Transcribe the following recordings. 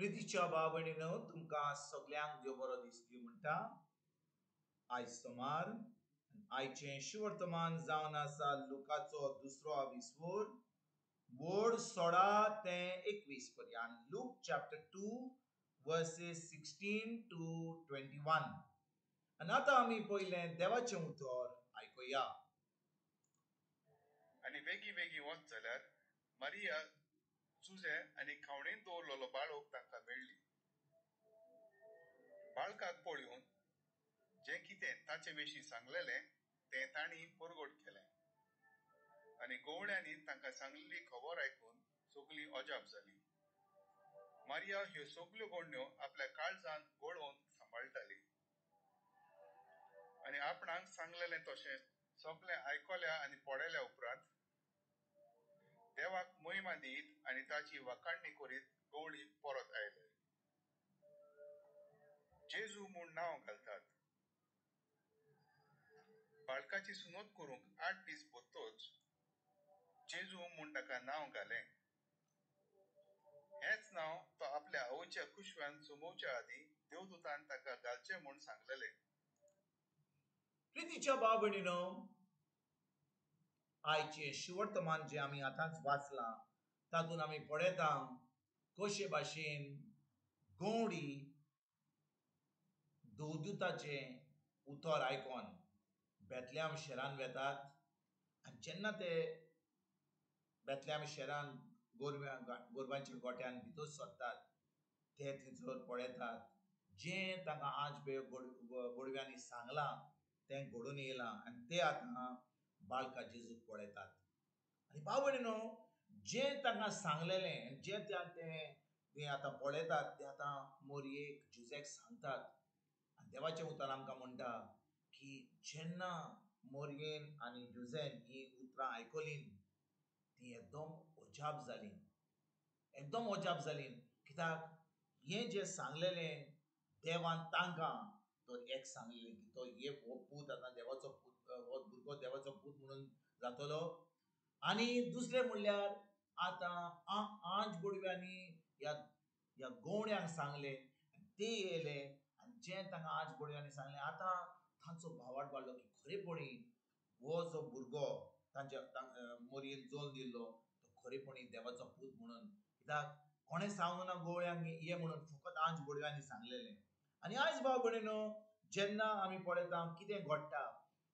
प्रितीच्या भाव भयणीनो, तुमकां सगल्यांक देव बरो दीस दिवं म्हणटा. आयज सोमार, आयचें शुवर्तमान जावन आसा लुकाचो दुसरो आविस्वोर वोड 16 ते 21 पर्यंत. Luke chapter 2 verses 16 to 21. आनी आतां आमी पयलें देवाचें उतर आयकुया. आनी वेगीं वेगीं वच जाल्यार मारिया जुजे आनी खावणेन दवरलेलो बाळक तांकां मेळ्ळी. बाळकाक पळोवन जें कितें ताचे विशीं सांगलेलें तें तांणी परगट केलें. आनी गवळ्यांनी तांकां सांगलेली खबर आयकून सगळीं अजाप जाली. मारिया ह्यो सगल्यो गोडण्यो आपल्या काळजान गळोवन सांबाळटाली आनी आपणाक सांगलेलें तशें सगळें आयकल्या आनी पळयल्या उपरांत देवाक महिमा दीत आनी ताची वाखाणणी करीत गवळी परत आयले. जेजू म्हूण नांव घालतात. बाळकाची सुनत करूंक 8 दीस भरतच जेजू म्हूण ताका नांव घालें. हेंच नांव तो आपल्या आवयच्या कुशव्यान सोमोवच्या आदीं देवदूतान ताका घालचें म्हूण सांगलेलें. प्रितीच्या भाव भयणीनो, आयचें शुवर्तमान जें आमी आतांच वाचलां तातूंत आमी पळयता कशे भाशेन गवडी देवदूताचें उतर आयकोन बेतल्याम शहरान वेतात. आनी जेन्ना ते बेतल्याम शहरान गोरवांच्या गोट्यान भितर सरतात ते थंयसर पळयतात जें तांकां आज गोडव्यांनी सांगलां तें घडून येयलां आनी ते आतां बाळका जेजूक पळयतात. आनी भाव भयणीनो, जें तांकां सांगलेलें जें ते आतां पळयतात ते आतां मोरयेक जुजेक सांगतात. आनी देवाचें उतर आमकां म्हणटा की जेन्ना मोरयेन आनी जुजेन हीं उतरां आयकलीं ती एकदम अजाप जालीं, एकदम अजाप जालीं. कित्याक हें जें सांगलेलें देवान तांकां तो एक सांगलेलें की तो हे हो पूत आतां देवाचो पूत, हो भुरगो देवाचो पूत म्हणून जातलो. आनी दुसरें म्हणल्यार आतां आंज गोडव्यांनी ह्या गवड्यांक सांगलें ते येयले आनी जें तांकां आंज गोडव्यांनी सांगलें आतां तांचो भावार्थ वाडलो की खरेपणी हो जो भुरगो तांच्या मोरयेन जोल दिल्लो तो खरेपणी देवाचो पूत म्हणून. कित्याक कोणें सांगूंक ना गवळ्यांक ये म्हणून, फकत आंज गोडव्यांनी सांगलेलें. आनी आयज भाव भयणीनो, जेन्ना आमी पळयता कितें घडटा,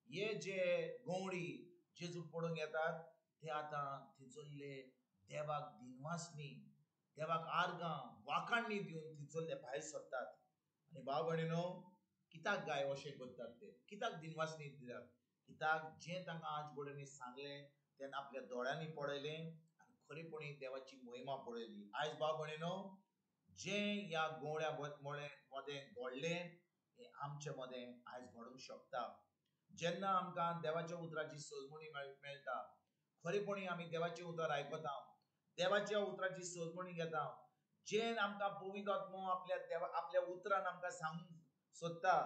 हे जे गवळी जेजूक पळोवंक येतात ते आतां थंयसरले देवाक दिनवासनी, देवाक आर्गां वाखाणणी दिवन थंयसरले भायर सरतात. आनी भाव भयणीनो, कित्याक गाय अशें करतात ते, कित्याक दिनवासनी दितात? कित्याक जें तांकां आज गोड्यांनी सांगलें तेन्ना आपल्या दोळ्यांनी पळयलें आनी खरेपणी देवाची महिमा पळयली. आयज भाव भयणीनो, जें ह्या गवळ्या मदें घडलें हें आमचे मदें आयज घडूंक शकता. जेन्ना आमकां देवाच्या उतराची सजमणी मेळटा, खरेपणी आमी देवाचें उतर आयकता, देवाच्या उतराची सजमणी घेता, जें आमकां पवित्र आत्मो आपल्या देवा आपल्या उतरान आमकां सांगूंक सोदता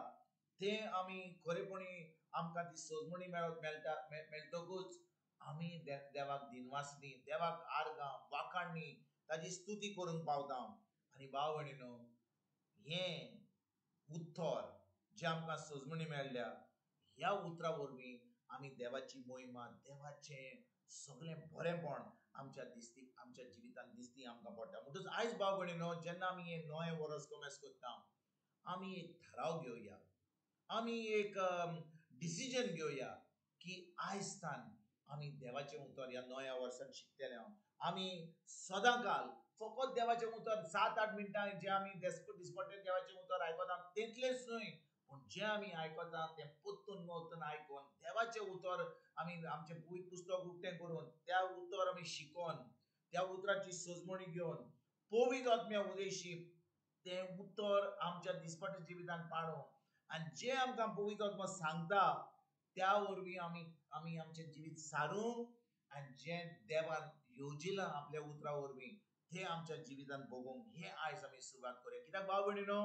तें आमी खरेपणी आमकां ती सजमणी मेळटकूच आमी देवाक दिनवासनी, देवाक आर्गां वाखाणणी, ताची स्तुती करूंक पावता. आनी भाव भयणीनो, हें उतर जें आमकां सजमणी मेळ्ळ्या ह्या उतरा वरवीं आमी देवाची महिमा, देवाचें सगळें बरेंपण आमच्या दिसती आमच्या जिवितांत दिसती आमकां पडटा. म्हणटच आयज भाव भयणीनो, जेन्ना आमी हें नवें वर्स कोमेस करता आमी एक थाराव घेवया, आमी एक डिसिजन घेवया की आयज तान आमी देवाचें उतर ह्या नव्या वर्सान शिकतले. आमी सदां काल फकत देवाचें उतर 7-8 मिनटां जें आमी दिसपट्टें देवाचें उतर आयकता तितलेंच न्हय, पूण जें आमी आयकता तें परतून परतून आयकून देवाचें उतर आमी आमचें पुस्तक उक्तें करून त्या उतर आमी शिकोन त्या उतराची सजमणी घेवन पवित्र आत्म्या उदेशी तें उतर आमच्या दिसपट्ट्या जिवितांत पाडूंक आनी जें आमकां पवित्र आत्मो सांगता त्या वरवीं आमी आमी आमचें जिवीत सारूंक आनी जें देवान येवजिलां आपल्या उतरा वरवीं तें आमच्या जिवितांत भोगूंक हें आयज आमी सुरवात करुया. कित्याक भाव भयणीनो,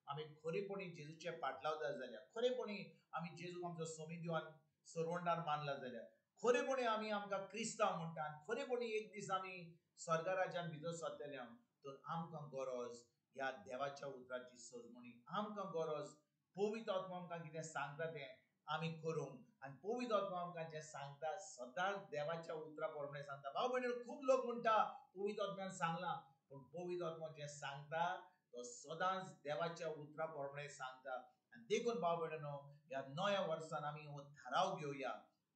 आमी खरेपणी जेजूचे पाटलावदार जाल्या, खरेपणी आमी जेजूक आमचो सोमी दिवान सरवंडार मानला जाल्यार, खरेपणी आमी आमकां क्रिस्तांव म्हणटा, खरेपणी एक दीस आमी स्वर्ग राज्यान भितर सरतले, तर आमकां गरज ह्या देवाच्या उतराची सजमणी आमकां गरज. पवित्र आत्मो आमकां कितें सांगता तें आमी करूंक, आनी पवित्र आत्मो आमकां जें सांगता सदांच देवाच्या उतरा प्रमाणे सांगता. भाव भयणी, खूब लोक म्हणटा पवित्र आत्म्यान सांगलां, पूण पवित्र आत्मो जें सांगता तो सदांच देवाच्या उतरा प्रमाणे सांगता. आनी देखून भाव भयणीनो, ह्या नव्या वर्सान आमी हो थाराव घेवया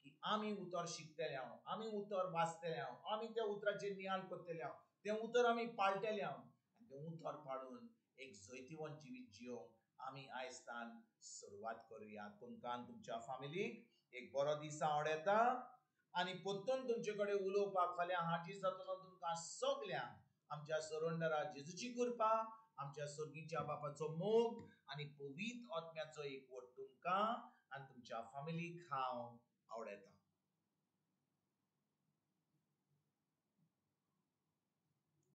की आमी उतर शिकतले हांव, आमी उतर वाचतले हांव, आमी त्या उतराचेर नियाळ करतले हांव, तें उतर आमी पाळटले हांव, आनी तें उतर पाळून एक जैतिवंत जिवीत जियोवंक आमी आयज तान सुरवात करुया. तुमकां आनी तुमच्या फामिलीक एक बरो दीस आवडटा आनी परतून तुमचे कडेन उलोवपाक फाल्यां हाजीर जातलो. तुमकां सगल्यांक आमच्या सरोंडरा जेजूची कृपा, आमच्या सर्गीच्या बापाचो मोग आनी पवित्र आत्म्याचो एकवट तुमकां आनी तुमच्या फामिलीक हांव आवडटा.